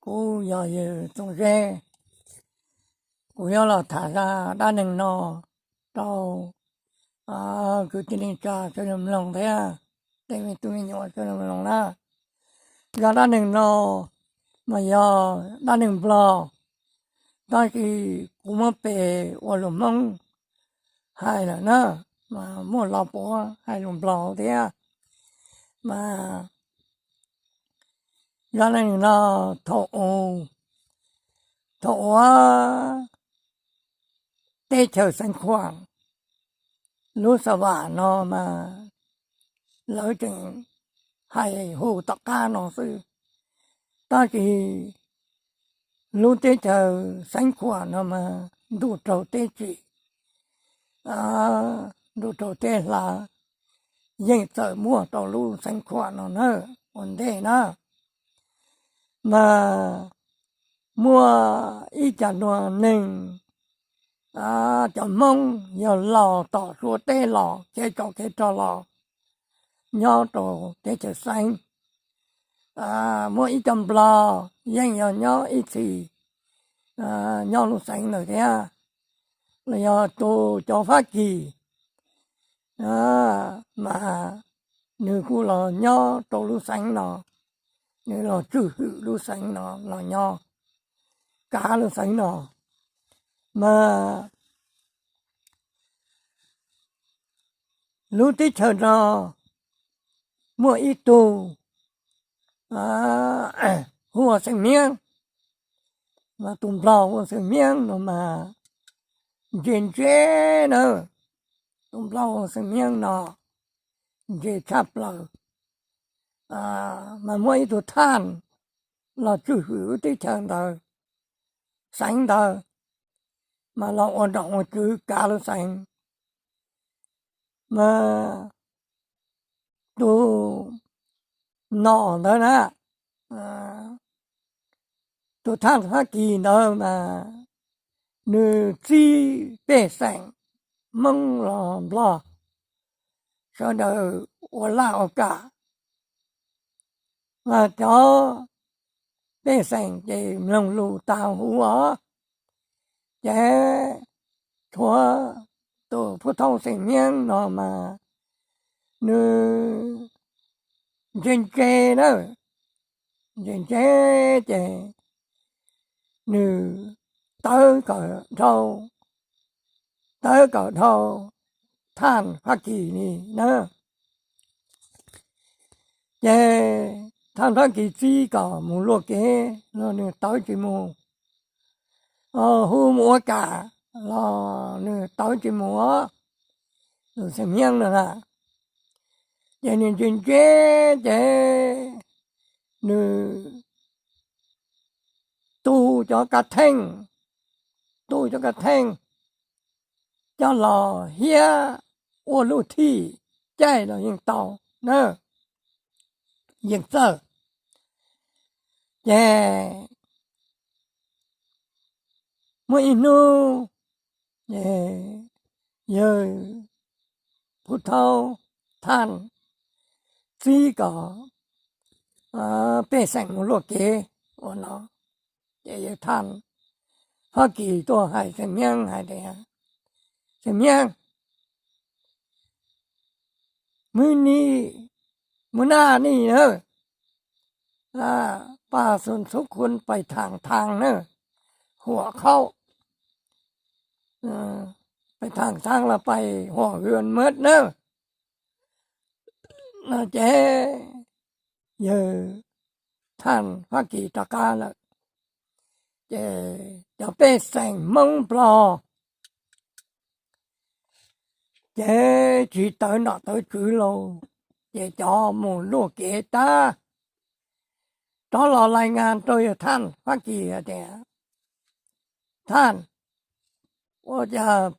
Kuv yog yawg Txooj Zeb, kuv yuav los tham zaj dab neeg no rau kwv tij neej tsa sawv daws mloog thiab tej me tub me nyuam sawv daws mloog na. Zaj dab neeg no mas yog dab neeg Nplog, tab sis kuv muab pes ua lus Hmoob hais lawm na, mas muaj lo puav hais lus Nplog thiab. Mas zaj dab neeg no thaum u, thaum ub teb chaws Xeev Khuam lub xa vam no mas lawv tseem hais hu tom qab no xwb, tab sis lub teb chaws Xeev Khuam no mas ntuj raug teb tsim, ntuj raug teb hla, yeej txawm muaj rau lub Xeev Khuam no na ua ntej na. Mas muaj ib co neeg, cov Hmoob yog los tom Suav teb los kev tsov kev rog los nyob rau teb chaws Xeev. Muaj ib co Nplog yeej yog nyob ib txhis nyob lub xeev ntawd thiab, los yog tus cov Fab Kis mas nws kuj los nyob rau lub xeev no, nws los tswj hwm lub xeev no los nyob kav lub xeev no. Mas lub teb chaws no muaj ib tug hu ua Xeem Hmiab, mas tus Nplog hu ua Xeem Hmiab no mas ntse ntse na, tus Nplog hu ua Xeem Hmiab no ntse tshaj plaws. Mas muaj ib tug thaj los tswj hwm lub teb chaws ntawd, xeev ntawd, mas los ua nom ua tswv kav lub xeev. Mas tus nom ntawd na, tus thaj Fab Kis ntawd mas nws txib pej xeem Hmoob los Nplog sawv daws ua laj ua kam, mas cov pej xeem ces mloog lus tag huv os, ces tshuav tus Phuv Thoob Xeem Hmiab no mas nws ntse ntse na, ntse ntse ces nws tawv kom dhau, tawv kom dhau thaj Fab Kis ni na. Ces thaj Fab Kis txib kom mus luaj kev los nws tawv tsis mus, hu mus ua kam los nws tawv tsis mus, tus Xeem Hmiab no na. Ces nws ntse ntse ces nws tu cov kav theej, tu cov kav theej coj los hiab ua luj thij caij los yeej tau na, yeej txawj. Ces muaj ib hnub yawg Phuv Thoob thaj txib kom pej xeem mus luaj kev ua no, ces yawg thaj Fab Kis tuaj hais Xeem Hmiab hais tias, Xeem Hmiab, mub ni, mub naj ni na, paj xu txhub khun pais thaam thaab na, huam khaub, pais thaam thaab los pais huam hwm mab na. No ces yawg thaj Fab Kis rov qab lawm, ces cov pej xeem Hmoob Nplog ces tsis tawv nom tawv tswv lauj, ces cov mus luaj kev tag rov los lais ngas rau yawg thaj Fab Kis hais tias, Thaj, ua cas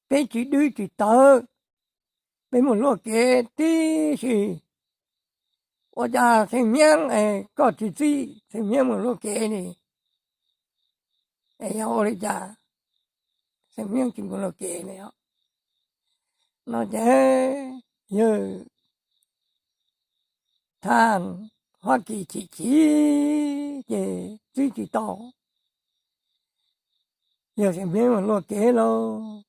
peb tsis dwb tsis tawv, peb mus luaj kev tib si, ua cas Xeem Hmiab es koj tsis txib Xeem Hmiab mus luaj kev li? Es yog ua li cas Xeem Hmiab tsis mus luaj kev li? No ces yawg thaj Fab Kis chim chim ces tsis tau. Yawg Xeem Hmiab mus luaj kev lauj,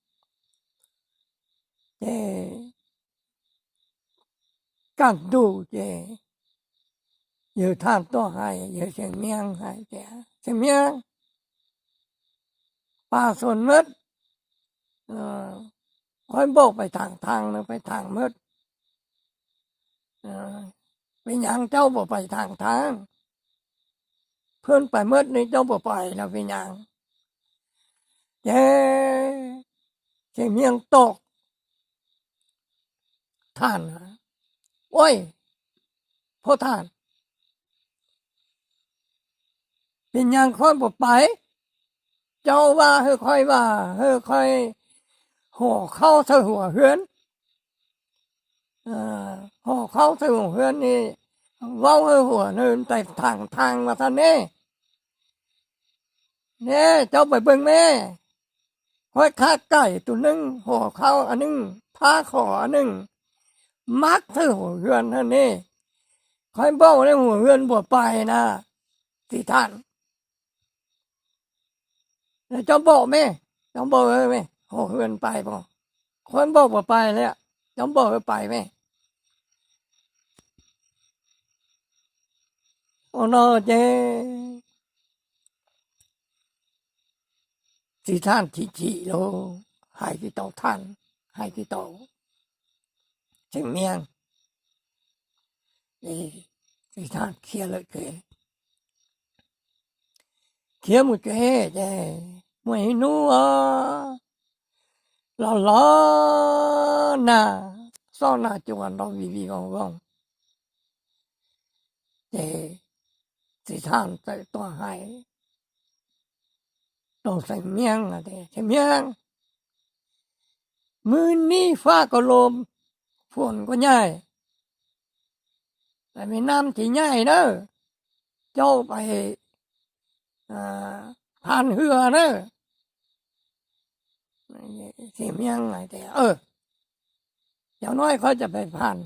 ces kaj ntug ces yawg Thaj tuaj hais yawg Xeem Hmiab hais tias, Xeem Hmiab, pas xuas mab, qhov npauj pais thaam thaab no, pais thaam mab, peb nyaav caub puas pais thaam thaab, phab pais mab ne caub puas pais no peb nyaav. Ces Xeem Hmiab tau thaam, ua, phab thaam, peb nyaav qhov puas pais, caub vaaj hawb qhov vaaj hawb qhov, huam khaub txhawj huam hwb, huam khaub txhawj huam hwb ne, vaub hawb huam ne, pais thaam thaab mas thaab ne, ne caub pais peeg me, qhov khav kaim tus neeg huam khaub a neeg, phab khaub a neeg, mab txhawj huam hwb ne, qhov npauj ne huam hwb puas pais na, txiv thaam. Caub npauj me, caub npauj me, huam hwb pais puas, qhov npauj puas pais le, caub npauj pais me. Ua no ces txiv thaam chim chim lauj, hais tsis tau thaam, hais tsis tau Xeem Hmiab. Txiv thaam khiav lawm tsev, khiav mus tsev ces muaj ib hnub los los nag, xob nag cua nrov vij vij voog voog. Ces txiv thaam txawm tuaj hais rau Xeem Hmiab tias, Xeem Hmiab, mub nib fab ko lus fuam koj nyaij, peb nam tsis nyaij na, caub pais phas hwj na. Xeem Hmiab hais tias, cov no koj coj pais phas.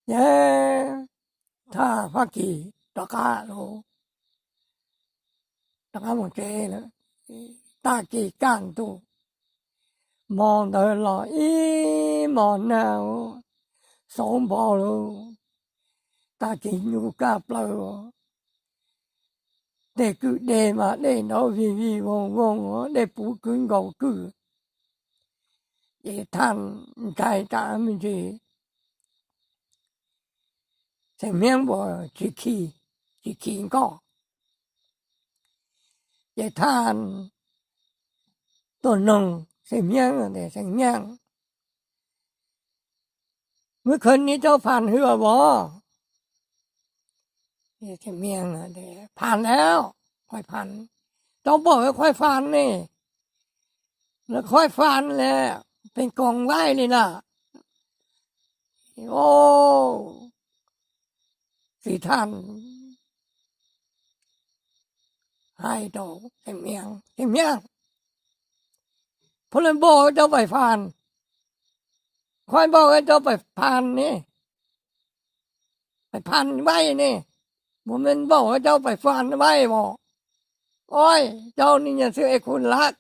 Ces Thaj Fab Kis rov qab lauj, rov qab mus tsev lawm. Tag kis kaj ntug, hmo ntawd los ib hmos nag, xauv npo lauj, tag kis nyuj kaj plaws, dej kwj deg mas dej nrov vij vij voog voog, dej puv kwj nkaus kwj. Ces Thaj ntshai tsam me ntsis Xeem Hmiab npuas tsis khi, tsis khi nkoj. Ces Thaj tuaj noog Xeem Hmiab tias, Xeem Hmiab, mub khawv nib caub phas hwj vos? Phas lawm, qhov phas, caub npauj qhov phas ne, lawv qhov phas lawm, pheej koom vaij li na. Txiv Thaj hais rau Xeem Hmiab, Xeem Hmiab, phas lawm npauj caub pais phas, qhov npauj caub pais phas ne, pais phas vaij ne, mus me npauj caub pais phas vaij os. Oj, caub ni nyias xwb es khu lav.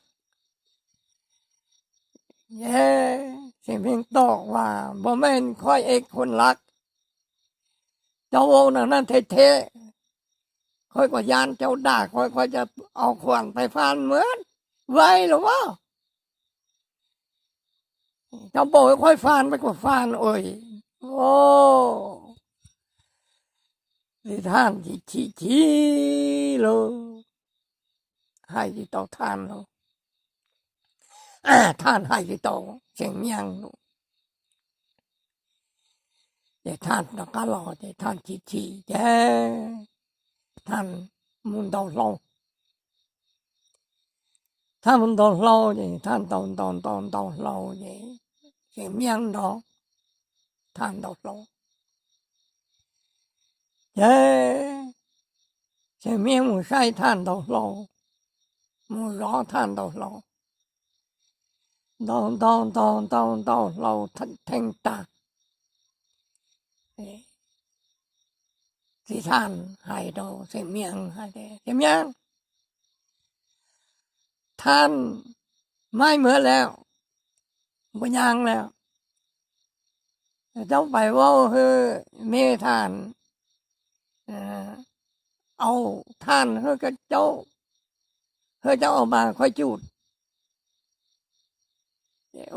Xeem Hmiab tau vas npauj me qhov es khu lav, caub vau na na the the, qhov kuas yaj caub daj, qhov kuas au khuam pais phas mas vaij los as. Caub npauj qhov phas pais kuas phas ua. Txiv Thaj chim chim lauj, hais tsis tau Thaj lauj, Thaj hais tsis tau Xeem Hmiab lauj. Ces Thaj rov qab los ces Thaj chim chim ces Thaj mus ntaus hlau. Thaj mus ntaus hlau ces Thaj ntaus ntaus ntaus ntaus hlau ces Xeem Hmiab nrog Thaj ntaus hlau. Ces Xeem Hmiab mus saib Thaj ntaus hlau, mus zov Thaj ntaus hlau, ntaus ntaus ntaus ntaus ntaus hlau theej tag. txiv Thaj hais rau Xeem Miab hais tias, Xeem Miab, Thaj maib muag lawm, npua nyaj lawm, coj pais vaub hwb me Thaj, au Thaj hwb, hwb coj au mas khuaj cum. Ces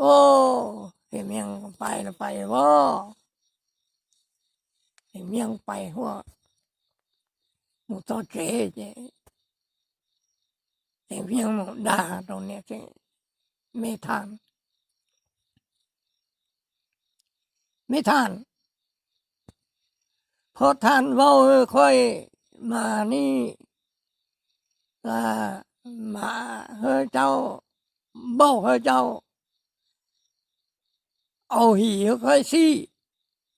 Xeem Miab pais los pais os, Xeem Miab pais huaj mus txog tsev ces Xeem Miab mus dag rau niam me Thaj, Me Thaj, phauj Thaj vaub hwb khuaj mas nij, mas hwb coj, npauj hwb coj, au him hwb khuaj xij,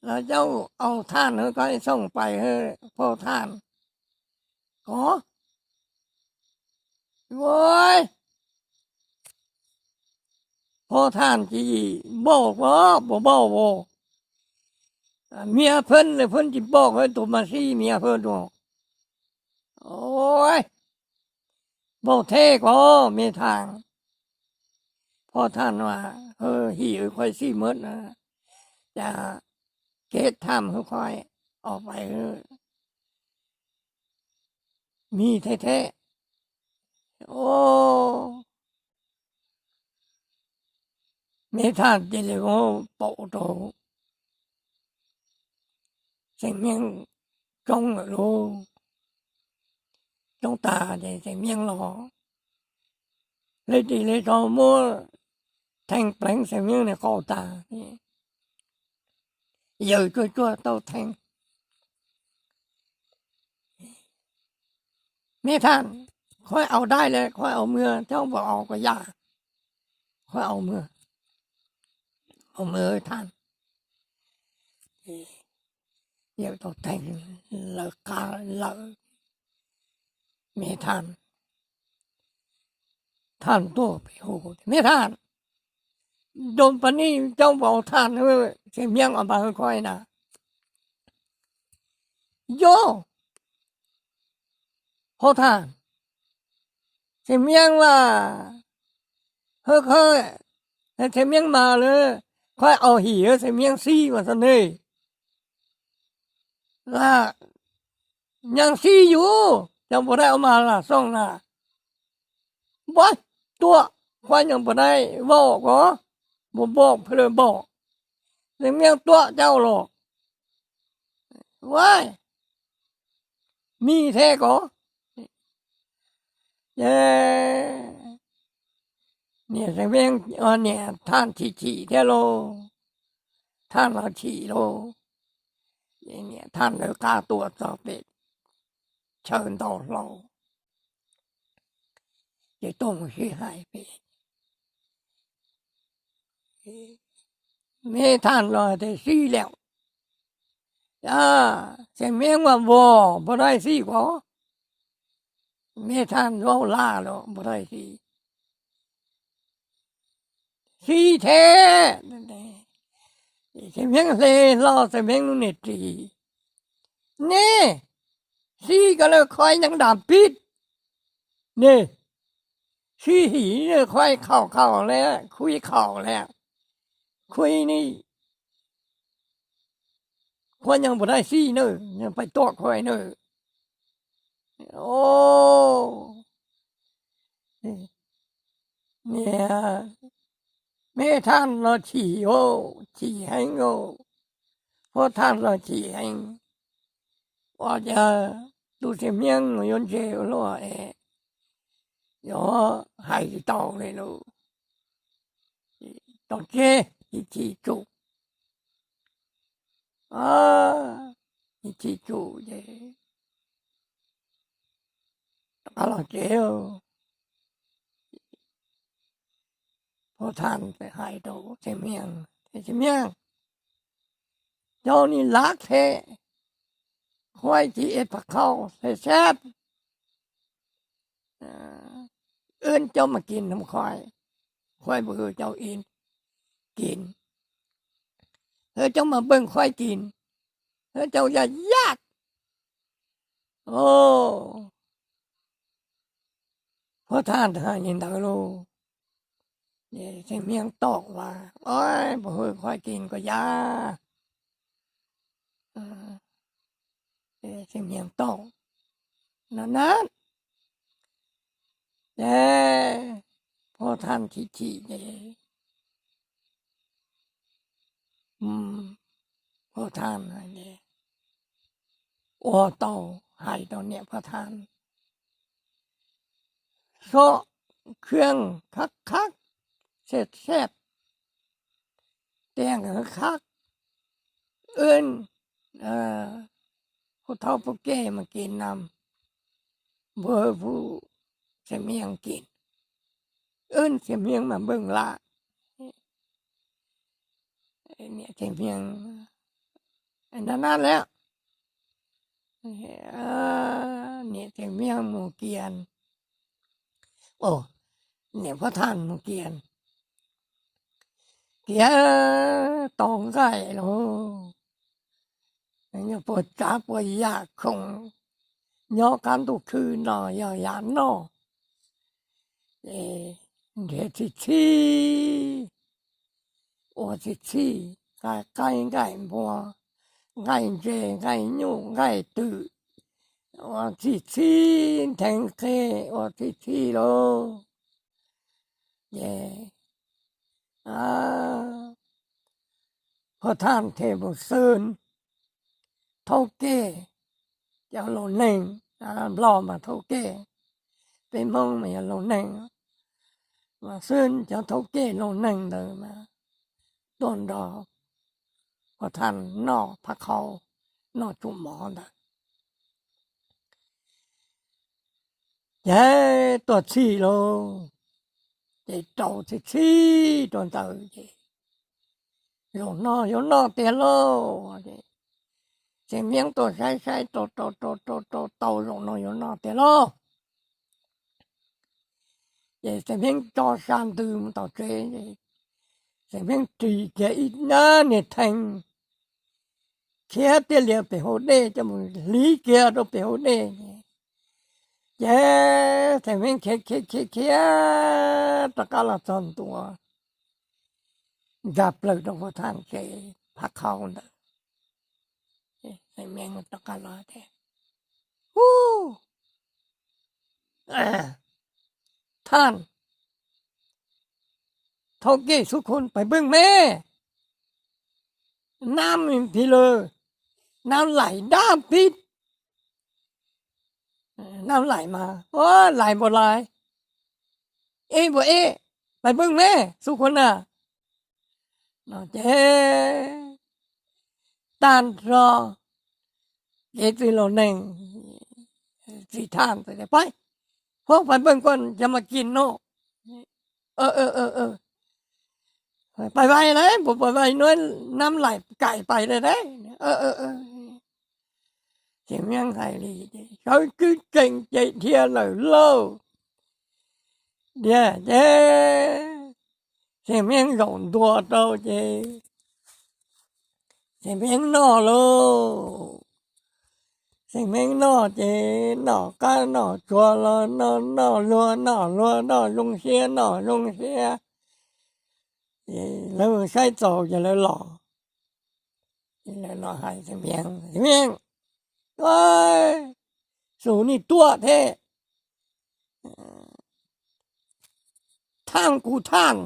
los coj au Thaj hwb khuaj xooj pais hwb phauj Thaj. Koj, phauj Thaj tsis npauj koj puas npauj as, miab phwb li phwb tsis npauj koj tus mas xij miab phwb dua. Npauj thiab koj me Thaj, phauj Thaj no hwb him hwb khuaj xij muab na, cas kev tham hwb khuaj os pais hwb mis thiab thiab. Me Thaj cia li muab paum rau Xeem Miab tsoob lawm lauj. Tsoob tas ces Xeem Miab los hle ris hle tsho muab theej pleev Xeem Miab niag qau tas, yawm tsuag tsuag tau theej. Me Thaj, khuaj au daim le khuaj au muag, coj npua au koj yaj, khuaj au muag, au muag Thaj. Yawm tau theej lawv qab lawm, me Thaj, Thaj tuaj pem hu, Me Thaj, nroo pas nij coj npua au Thaj, Xeem Miab os pas hwb khuaj na. Yog, phauj Thaj, Xeem Miab mas hwb khuaj, Xeem Miab mas lawv khuaj au him Xeem Miab xij mas xwb ne. Lam nyaaj xij yus coj npua daim au mas lam xooj na. Npua tuaj, khuaj nyaaj npua daim vaub koj, npua npauj phwb le npauj, Xeem Miab tuaj coj los. Ua, mis thiab koj. Ces niam Xeem Miab, niam Thaj chim chim thiab lauj, Thaj los chim lauj. Ces niam Thaj lawv qab tuaj txog pem chaw ntau hlau, ces tuaj mus sib hais pem, Me Thaj los tias xij lawm, Xeem Miab mas npua, npua daim xij koj, Me Thaj zaub laj los npua daim xij, xij thiab. Xeem Miab hle hlo Xeem Miab lub niag ris, Nej, xij koj lawm khuaj nyaaj dam pib, nej, xij him khuaj khaum khaum le, khuj khaum le, khuj ni, khuaj nyaaj npua daim xij na, nyaaj pais tuaj khuaj na. Niam, Me Thaj los chim os, chim heev os, Phauj Thaj los chim heev. Ua cas tus Xeem Miab no yuav ntse ua luaj es yuav hais tsis tau li lauj. Tau tseg, chim tsum, chim tsum ces rov qab los tsev. Phauj Thaj hais rau Xeem Miab, Xeem Miab, coj ni lav qhe, khuaj ci es pas khau sab, wb coj mas kis num khuaj, khuaj npua coj ib kis, wb coj mas npeej khuaj kis, wb coj yaj yaj, O, Phoj Thaj hais li ntawd lauj, Xeem Hmiab tau vas, Ov, puas hwj qhov kis koj yav? Xeem Hmiab tau na na, ces Phoj Thaj chim chim ces Phoj Thaj ua tau hais rau niam Phoj Thaj, Xob, Khwb, Khab Khab, Xeb Xeb, Tiab, Khab, Wb, Pub Thaub Pub Kej mas kis nam, Npua Hwj Pub Xeem Hmiab kis, Wb Xeem Hmiab mas npwj lam. Niam Xeem Hmiab na na lawm, niam Xeem Hmiab mus kiag, niam Phoj Thaj mus kiag, kiag tau nqaij lauj, puas tsav puas yam khoom nyob qab ntuj khwb no yog yam noj, nrhiav txhij txhij, ua txhij txhij, qaib nqaij npua, nqaij ntses, nqaij nyuj, nqaij twm, ua txhij txhij, ntheev qe, ua txhij txhij lauj. Ces Phoj Thaj thiaj mus xwb, thaub kej, cov laus neeg, Nplog mas thaub kej, peb Hmoob mas yog laus neeg, mas xwb cov thaub kej laus neeg ntawd mas tuaj nrog Phoj Thaj noj phab qhaub, noj tsum mov ntawd. Ces tuaj txhij lauj, ces rau txhij txhij rau ntawd ces, Zaum no yuav noj tiag lauj. Xeem Hmiab tuaj saib saib rau rau rau rau rau tau zaum no yuav noj tiag lauj. Ces Xeem Hmiab tso sab ntws mus tom tsev, Xeem Hmiab ris kiag ib niag theej khiav tiag lias pem hauv dej coj mus hliv kiag rau pem hauv dej. Ces Xeem Hmiab khiav khiav khiav khiav rov qab los txog ntua, ntsa plaws rau Phoj Thaj tsev phab qhaub ntawd. Xeem Hmiab rov qab los tias, Ub, Thaj, thaub kej xub khun pais npwj me, nab phis lawm, nab laim dab pib, nab laim mas, laim npaum laim, ib npaum ib, pais npwj me xub khun na. No ces tag nrho ces txiv laus neeg, txiv Thaj ntawd tias, Pab, huab pais npwj koj cov mas kis no. Pais vais lawm, puas pais vais no, nab laim kaim pais lawm lauj. Ces Hmiab hais li, Sawv kwv tseem ces dhia lawm lauj. Dhia ces Xeem Hmiab zaum ntua rau ces Xeem Hmiab noj lauj. Xeem Hmiab noj ces noj qab noj tsuag los noj, noj luag noj luag noj zoo siab noj zoo siab. Lawv saib txaus ces lawv los, lawv los hais Xeem Hmiab, Xeem Hmiab, xus nej tuaj thiab, Thaj kuv Thaj,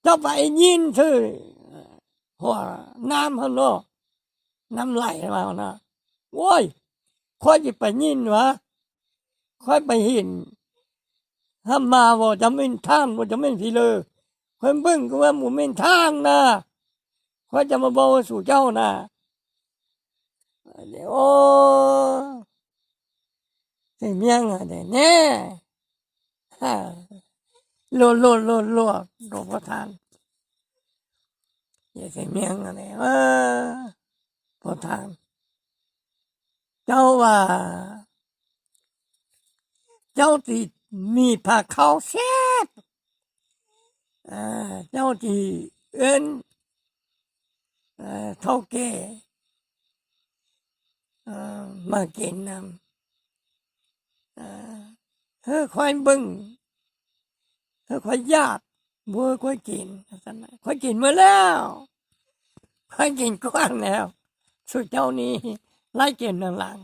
cov pais nyij xwb, huam nab ho no, nab laim mas no, ua, khuab ces pais nyij nuav, khuab pais him hab mas ua cov mej Thaj ua cov mej phis lawm, khuab npwj kuv mus mej Thaj na, khuab cov mas npau xum cauj na. Xeem Hmiab tias, Ne, luag luag luag luag rau Phoj Thaj. Ces Xeem Hmiab, Phoj Thaj, cov, cov txiv mis phav khaub siab, cov txiv wb thaub kej, mag kees na, khab npeej, khab yaj, npuab khab kees, khab kees muaj lawm, khab kees kuaj na, txhua caug ni laib kev neeg las,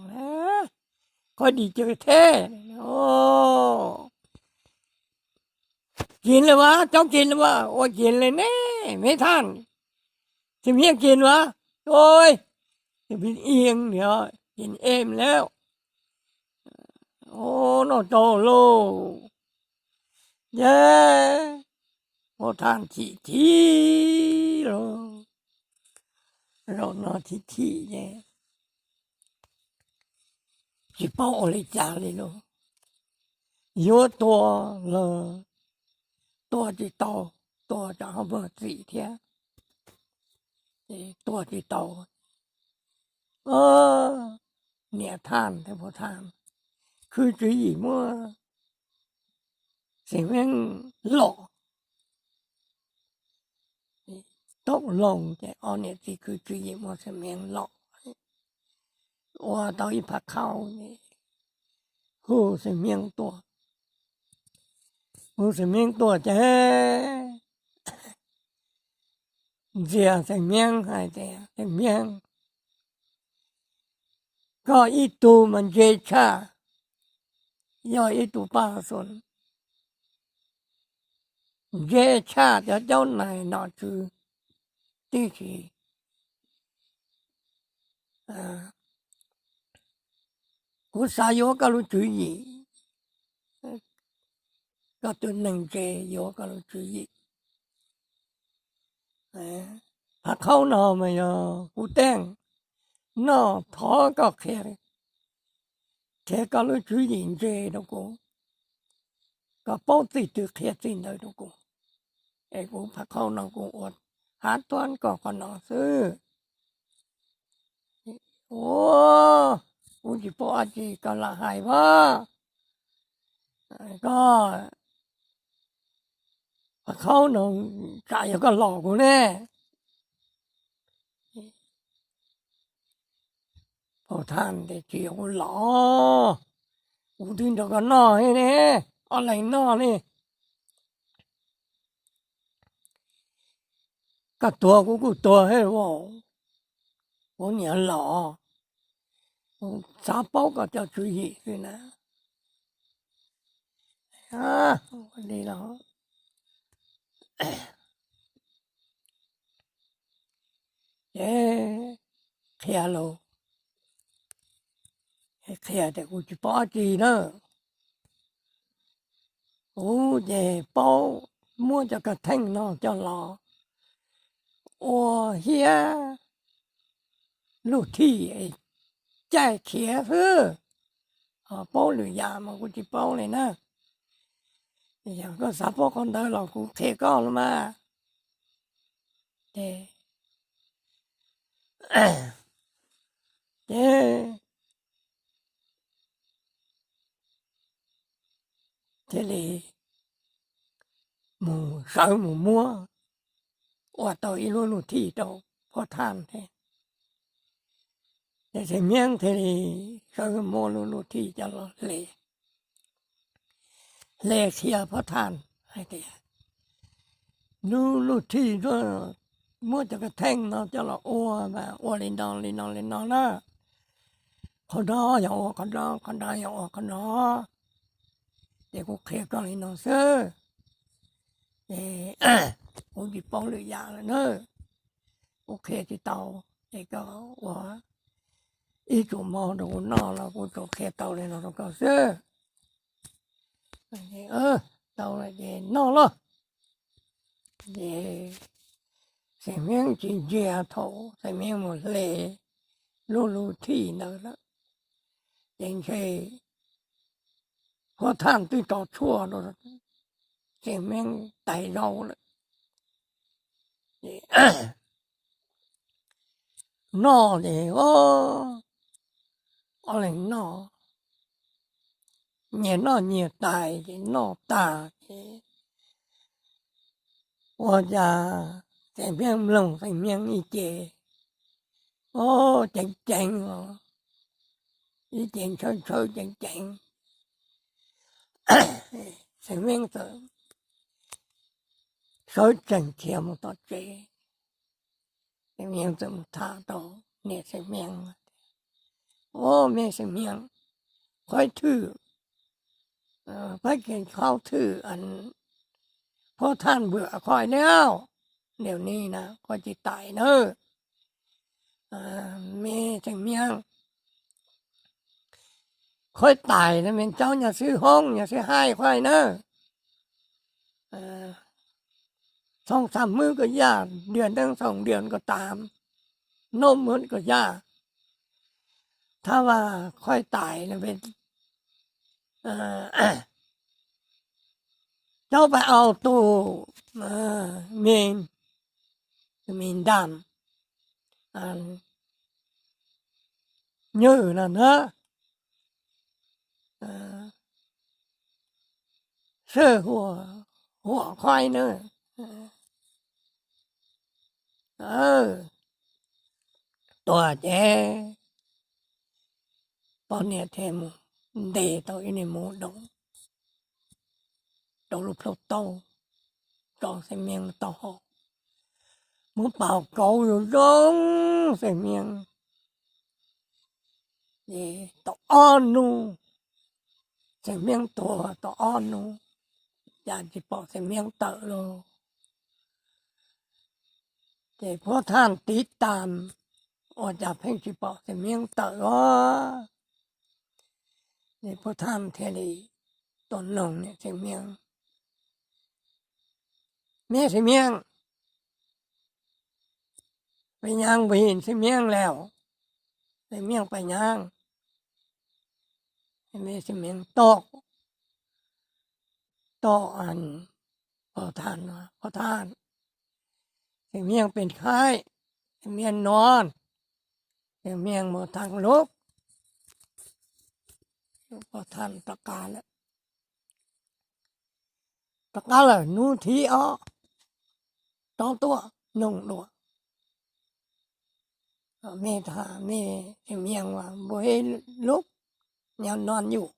khab dib cawv theb. Kees lawm as, cov kees lawm as, ua kees lawm ne, me thaj, tus me kees lawm as, ua, tus me iab kees em lawm. Noj tau lauj, ces Pov Thaj chim chim lauj, zaum no chim chim ces tsis paub ua li cas li lauj, yuav tua los tua tsis tau, tua tsam ho muaj txim thiab, tua tsis tau. Niam Thaj thiab Pov Thaj khwv tswv yim muab Xeem Hmeeb lom, tau loo ces ob niam txiv khwv tswv yim muab Xeem Hmeeb lom, ua tau ib phav qhaub, hu Xeem Hmeeb tuaj, hu Xeem Hmeeb tuaj ces ntxias Xeem Hmeeb hais tias, Xeem Hmeeb, koj ib tug mas ntse tshaj, yog ib tug paj xus, ntse tshaj cov caub nais nom tswv, tiam sis kuv xav yuav koj lub tswv yim, koj tus neeg ntse yuav koj lub tswv yim. Phav qhaub no mas yog kuv teej noj, thov koj qhia, qhia koj lub tswv yim ntse rau kuv, koj paub txij twg qhia txij ntawd rau kuv, es kuv phav qhaub no kuv ua hav tuab koj qhov no xwb. Ua, kuv tsis paub dab tsi koj lam hais as, koj phav qhaub no tsam yog koj lom kuv ne. Pov Thaj tias, Tsis yog kuv lom, kuv twb nrog koj noj ne, ob leeg noj ne. Koj tuag kuv kuj tuag thiab, kuv niam los, kuv xav paub koj cov tswv yim xwb na. Li los ces qhia lauj, qhia tias, Kuv tsis paub dab tsi na, kuv ces paub muab cov kab theej no coj los ua hiab luj thij caij khiav xwb, ho paub lwm yam mas kuv tsis paub li na. Yog koj xav paub qhov ntawd los kuv qhia koj los mas. Ces, ces thiaj li mus sawv mus muab ua tau ib lub luj thij rau Pov Thaj thiab. Ces Xeem Hmeeb thiaj li sawv muab lub luj thij coj los hle, hle qhia Pov Thaj hais tias, Lub luj thij, muab cov kab theej no coj los ua mas ua li no li no li no na, qhov no yog ua qhov no, qhov no yog ua qhov no. Ces kuv qhia koj li no xwb, ces kuv tsis paub lwm yam lawm na, kuv qhia tsis tau, ces koj ua ib tsum mov rau kuv noj los kuv tsuas qhia tau li no rau koj xwb. Tau lawm ces noj lauj. Ces Xeem Hmeeb tsis ntsia thaum Xeem Hmeeb mus hle lub luj thij ntawd lawm, ces ntshe Pov Thaj twb tso tshuaj rau Xeem Hmeeb tais zaub lawm. Noj ces ob leeg noj, nyias noj nyias tais ces noj tag ces ua cas Xeem Hmeeb mloog Xeem Hmeeb ib ce, o, ceev ceev os, ib ce ntshaw ntshaw ceev ceev. Xeem Miab txawm sawv tsees khiav mus tom tsev. Xeem Miab txawm mus tham rau niam Xeem Miab, Au, me Xeem Miab, qhov thwm, pab ke qhov thwm, phuab thaj npwam qhov li, niam ni na qhov tsis tais nawb. Me Xeem Miab, qhov tais no me cov nyuag xwb hoob nyuag xwb haib qhov na, xoo xas hmwb kom yaj, dias neeb xoo dias kom tas, nub muab kom yaj. Thab Vaj qhov tais no cov pab au tus me, me ntam nywj no na, sawv huam huam qhov na. Tuag ces poj niam thiaj mus ntes tau ib niag muv doom rau lub plhaub taub, tso Xeem Miab taub hau, muab pauv kauv zoo zoo Xeem Miab. Tau ob hnub, Xeem Miab tuag tau ob hnub, cas tsis pom Xeem Miab tawm los. Ces phuab thaj tiv tas, ua cas pheej tsis pom Xeem Miab tawm os. Ces phuab thaj thiaj li tuaj noog niam Xeem Miab, Me Xeem Miab, peb nyaab npis Xeem Miab lawm, Xeem Miab pais nyaab. Me Xeem Miab tau, tau, phuab thaj, phuab thaj, Xeem Miab pes khaib, Xeem Miab nua, Xeem Miab mus thaj lub, phuab thaj rov qab lawm. Rov qab lawm hnub thib ob, rov tuaj noog dua, Me Xeem Miab, npua lub nyob no yus,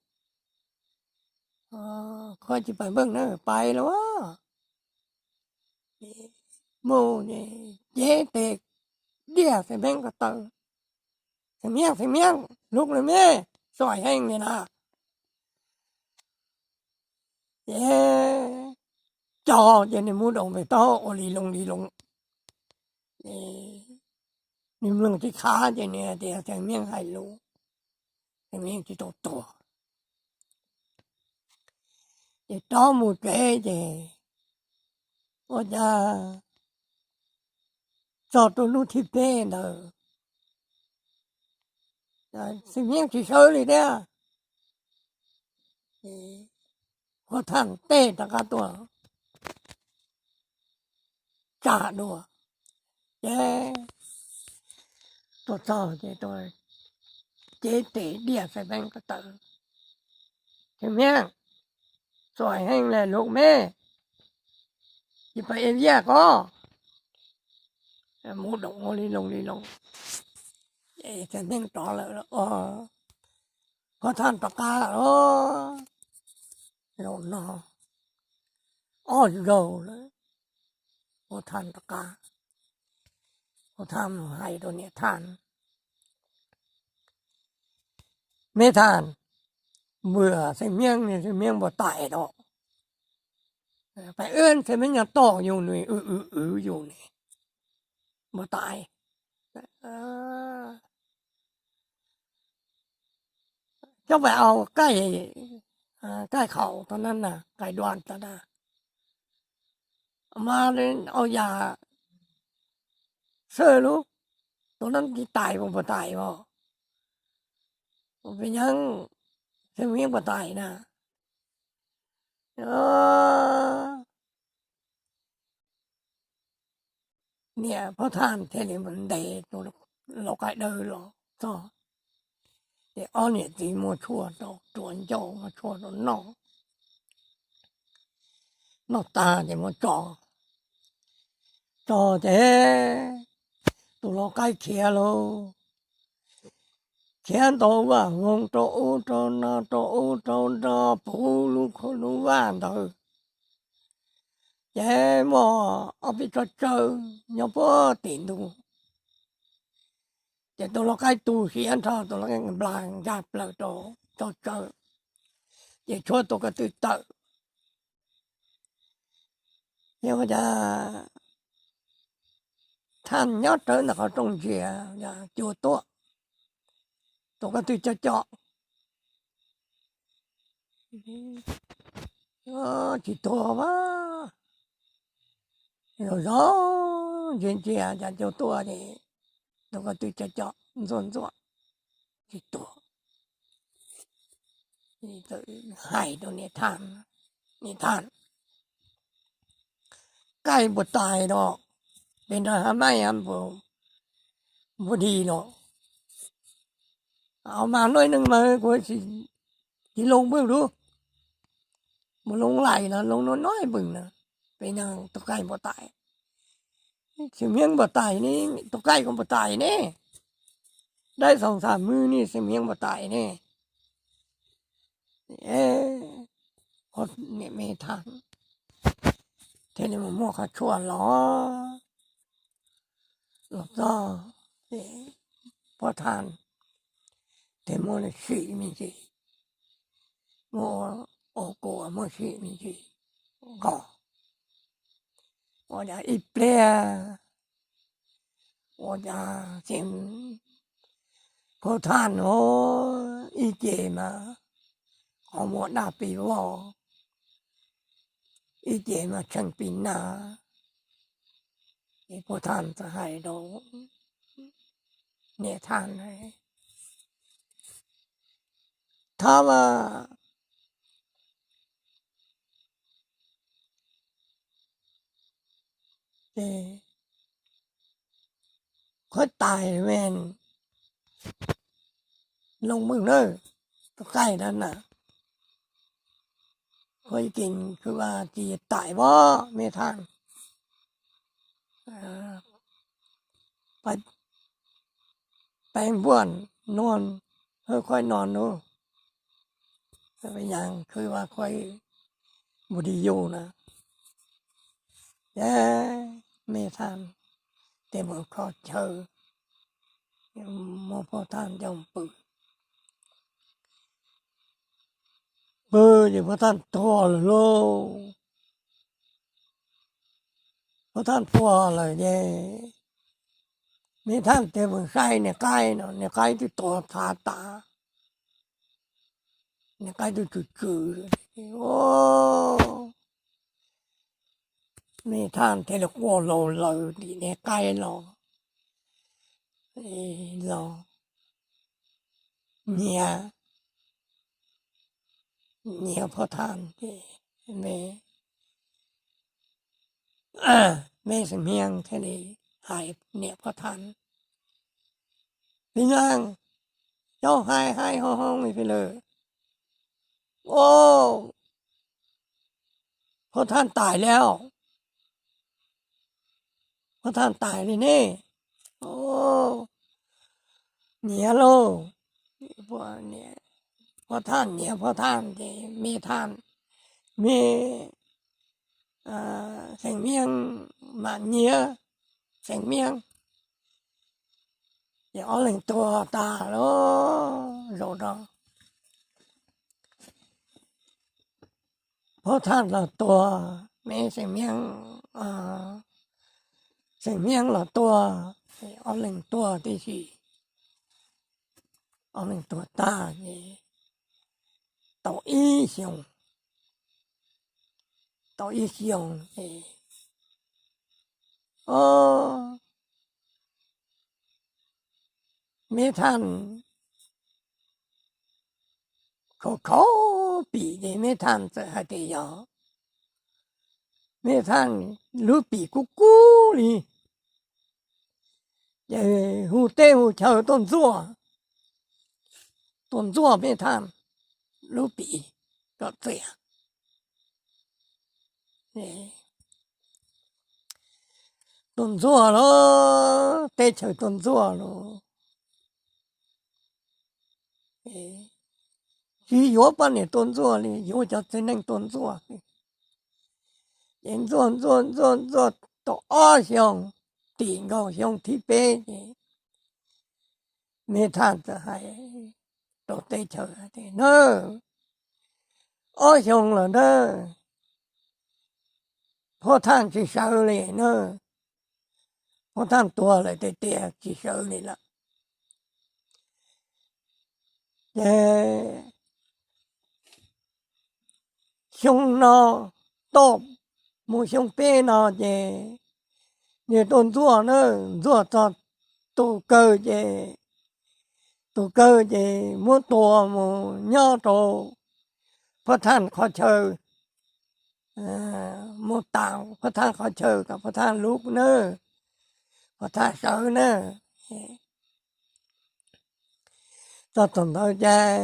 koj tsis pais npaj na, pais los, mus cev tes diaj Xeem Miab ko taw. Xeem Miab, Xeem Miab, hlub lawm me, xuav heev li na. Ces cog ces nws muab doos pem taub ua li loo li loo. Nws mloog tsis khav ces nws tias Xeem Miab hais lus, Xeem Miab tsis tau tuag. Ces rov mus tsev ces ua cas txog rau hnub thib peb ntawd, Xeem Miab tsis sawv li thiab. Phuab thaj tej rov qab tuaj tsa dua, ces tuaj txog ces tuaj cev tes diaj Xeem Miab ko taw. Xeem Miab, xuav heev li lus me, tsis pais ua viaj ko, muab doos ua li loo li loo. Ces Xeem Miab rov lawm, phuab thaj rov qab lawm. Zaum no ob zaug lawm, phuab thaj rov qab, phuab thaj mus hais rau niam thaj, Me thaj, npawg Xeem Miab, Xeem Miab npua tais tau, pais wb Xeem Miab nyob toj yus nws, wb wb yus nws, npua tais. Coj pais au kaij, kaij khaum tau na, kaij dua tau na, mas au yam xwb lub, tus no tsis tais, npua tais os, pes nyav Xeem Miab npua tais na. Niam phuab thaj thiaj li mus ntes tus lau qaib dawb los txog, ces ob niam txiv muab tshuaj rau, rua ncauj muab tshuaj rau noj, noj tag ces muab tso, tso ces tus lau qaib khiav lauj. khiav ntaus vaj voog rau ub rau no rau ub rau no puv lub khuj lub vaj ntawd. Ces muaj ob peb tsob tsawb nyob puag tim ntug. Ces tus lau qaib tu siav nrho tus lau qaib nplas nkag plaws rau tsob tsawb, ces tshuav tus ko tw tawm. Yog ua cas Thaj nyob rawv ntawm qhov rooj ntsia, cua tuaj, tus ko tw co co, tsis tuag a. Zoj zoj ntsia ntsia cas cua tuaj ces tus ko tw co co ntxuaj ntxuaj, tsis tuag. Hais rau niam Thaj, niam Thaj, qaib puas tais los, pem nrag ha maij npuas di los, mas no neeg mas kuv tsis loo npwg lub, mus loo lais no loo no no npwg na, pem nrag tus qaib puas tais, xeem Hmiab puas tais ne, tus qaib ko puas tais ne, dab xoo xa mwj ne, xeem Hmiab puas tais ne. Niam me Thaj thiaj li mus muab qhov tshuaj los, los txog, Pov Thaj thiaj muab sim me ntsis, muab ua kua muab sim me ntsis nqos, ua cas ib pliag ua cas tseem Pov Thaj no ib ce mas qhov muag daj pis vog, ib ce mas tsheej pis nag. Ces Pov Thaj txawm hais rau niam Thaj, Thaj a, qhuav tais me, loo mej na, tus qaib na, qhuav ib ke khwv ua tsis tais as me Thaj. Peb npuaj nuag, hwb qhuaib no nub, yaas khwb ua qhuaib npus di yus na. Ces me Thaj tes mus kho chaw, muab Pov Thaj coj pw. Pw ces Pov Thaj tuag lawm lauj. Pov Thaj tuag lawm ces me Thaj tes mus saib niag qaib no, niag qaib twb tuag thav tas, niag qaib twb tsw tsw. Me Thaj thiaj li quaj laus laws tim niag qaib los, los nyiav, nyiav Pov Thaj ces me, me Xeem Hmiab thiaj li hais niam Pov Thaj, Pis Nyaas, cov hais hais ho ho li pes lawm. Au, Pov Thaj tais li, Pov Thaj tais li ne. Nyiav lauj, Pov Thaj nyiav Pov Thaj ces me Thaj, me Xeem Hmiab mam nyiav Xeem Hmiab, ces ob leeg tuag tag lauj. Zaum no Pov Thaj los tuag, me Xeem Hmiab, Xeem Hmiab los tuag, ob leeg tuag tib si. Ob leeg tuag tag ces tau ib xyoos, tau ib xyoos ces, o, me Thaj khaus khaus pim ces me Thaj txawm hais tias yog me Thaj lub pim kub kub li, ces hu teb hu chaw tuaj ntxuaj, tuaj ntxuaj me Thaj lub pim kom txias. Tuaj ntxuaj los teb chaws tuaj ntxuaj los, tsis yuav poj niam tua ntxuaj li, yuav cov txiv neej tua ntxuaj. Ces ntxuaj ntxuaj ntxuaj ntxuaj tau ob xyoos, tim nkaus xyoo thib peb ces me thaj txawm hais rau teb chaws tias, Na, ob xyoo lawm na, Phuab Thaj tsis sawv li na, Phuab Thaj tuag lawm tiag tiag tsis sawv li lawm. Ces xyoo no toj mus xyoo peb no ces nws tua ntxuaj na, ntxuaj txog tus kawg ces, tus kawg ces muab tua mus nyob rau Phuab Thaj qhov chaw, mus tas Phuab Thaj qhov chaw kom Phuab Thaj lub na, Phuab Thaj sawv na. Txog thaum ntawd ces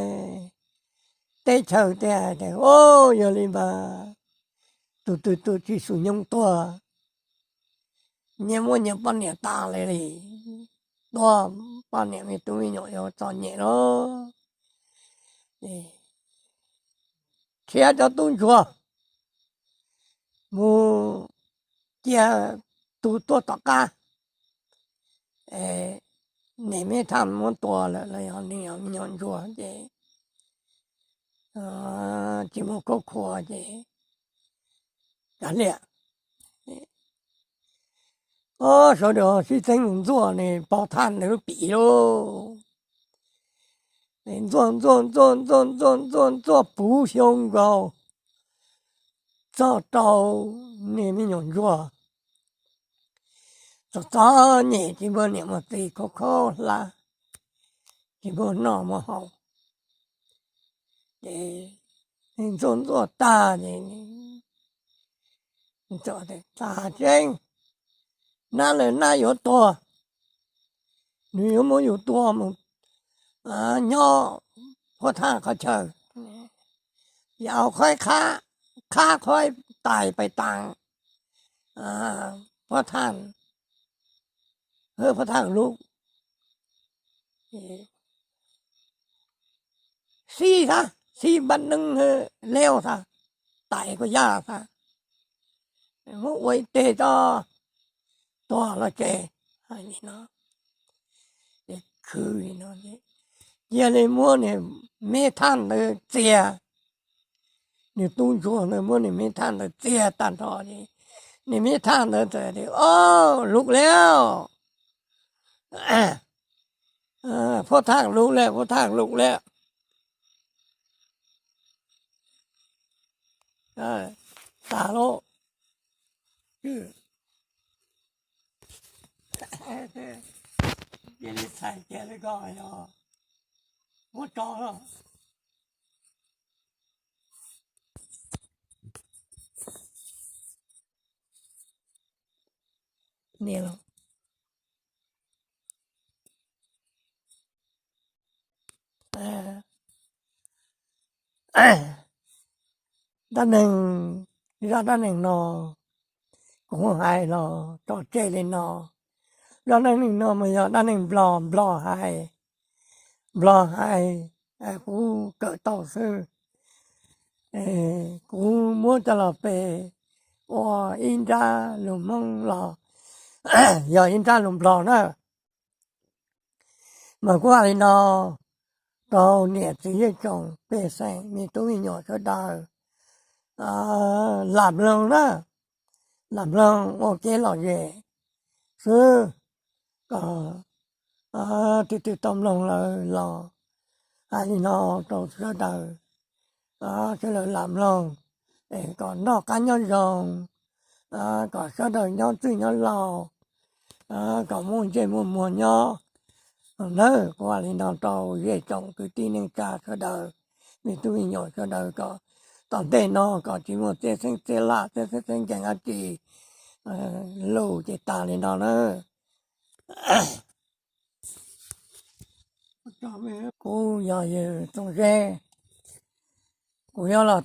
teb chaws thiaj hais tias, Au, yog li mas tus twg tus tsis xum nyoog tuag, nyias muab nyias poj niam tas li li, tuag poj niam me tub me nyuam yuav txom nyem lawm. Tshiab cov tub ntsuag mus cia tus tuaj tom qab, niam me thaj muab tua lawm los yog me nyuam ntsuag ces tsis muaj khuab khua ces kav liam. Ob sawv daws sib txeeb mus ntxuaj nws pog thaj ntawd lub pim lauj. Ntxuaj ntxuaj ntxuaj ntxuaj ntxuaj ntxuaj ntxuaj puv xyoo nkaus, txog rau niag me nyuam ntsuag txom txom nyem, tsis muaj niam muaj txiv, khaub khaub hlab, tsis muaj noj muaj haus. Ces ntxuaj ntxuaj tag ces, Tag tseeb, nab lawm nab yuav tuag, nws yuav muab yus tua mus nyob Phuab Thaj qhov chaw, yog qhov qhab qhov tais pais tas Phuab Thaj, Phuab Thaj lub xib xab, xib npab neeb leub xab, tais kuj yaj xab, muab ua ib teg tso, tuag los ces hais li no, khwv li no, cia li muab niag me thaj ntawd txiag. Niag tub ntsuag ntawd muab niag me thaj ntawd txiag tag nrho ces niag me thaj ntawd txawm tias, Au, lub liab, Phuab Thaj lub liab, Phuab Thaj lub liab. Tas lauj. Cia li txhais kiag li ko yog muab tso. Niam los, dab neeg, zaj dab neeg no kuv hais los tso tseg li no. Zaj dab neeg no mas yog dab neeg nplog, nplog hais, nplog hais, kuv kawm tau xwb. Kuv muab coj los pe ua ib nrab lus Hmoob los yog ib nrab lus nplog na. Mas kuv hais li no rau niam txiv zej tsoom pej xeem me tub me nyuam sawv daws, lam mloog na, lam mloog ua kev lom zem xwb, kom tus twg tau mloog lawm los hais li no rau sawv daws, sawv daws lam mloog, kom noj qab nyob zoo, kom sawv daws nyob txwj nyob laus, kom muaj ntsej muaj muag nyob nawb. Kuv hais li no rau zej tsoom kwv tij neej tsa sawv daws, me tub me nyuam sawv daws kom tom ntej no kom tsis muaj txiaj xeeb txiaj laj, txiaj xeeb txiaj ncees dab tsi. Lus ces tas li no nawb. Kuv yog Yawg Txooj Zeb, kuv yuav los